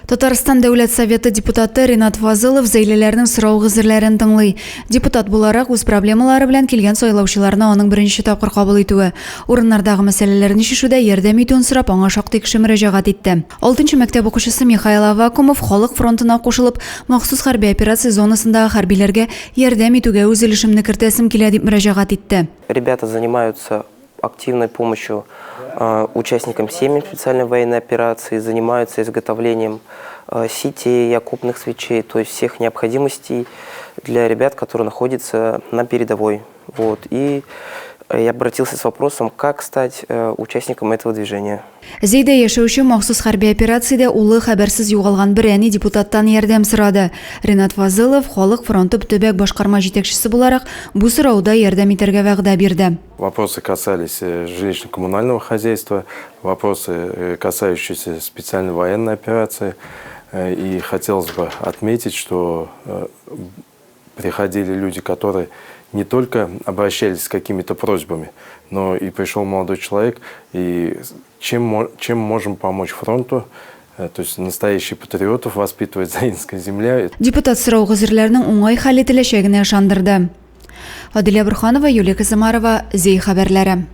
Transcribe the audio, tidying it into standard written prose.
Татарстан Дәүләт Советы депутаты Ринат Фазылов зәйлеләрнең сорау-гозерләрен тыңлый. Депутат буларак, үз проблемалары белән килгән сайлаучыларны аның беренче тапкыр кабул итүе. Урыннардагы мәсьәләләрне чишүдә ярдәм итүен сорап, аңа шактый кеше мөрәҗәгать итте. Алтынчы мәктәп укучысы Михаил Аввакумов Халык фронтына кушылып, махсус хәрби операция зонасындагы хәрбиләргә ярдәм итүгә үз өлешемне кертәсем килә, дип мөрәҗәгать итте. Ребята занимаются активной помощью участникам семьям специальной военной операции, занимаются изготовлением сетей, окопных свечей, то есть всех необходимостей для ребят, которые находятся на передовой. Вот. И я обратился с вопросом, как стать участником этого движения. Зәйдә яшәүче махсус хәрби операциядә улы хәбәрсез югалган бер әни депутаттан ярдәм сорады. Ринат Фазылов, Халык фронты төбәк башкарма җитәкчесе буларак, бу сорауда ярдәм итәргә вәгъдә бирде. Вопросы касались э, жилищно-коммунального хозяйства, вопросы, э, касающиеся специальной военной операции. Э, и хотелось бы отметить, что приходили люди, которые не только обращались с какими-то просьбами, но и пришел молодой человек, и чем, чем можем помочь фронту, то есть настоящих патриотов воспитывает Заинская земля. Депутат сорау-гозерләрнең уңай хәл ителәчәгенә ышандырды. Адилә Борһанова, Юлия Казымарова, Зәй хәбәрләре.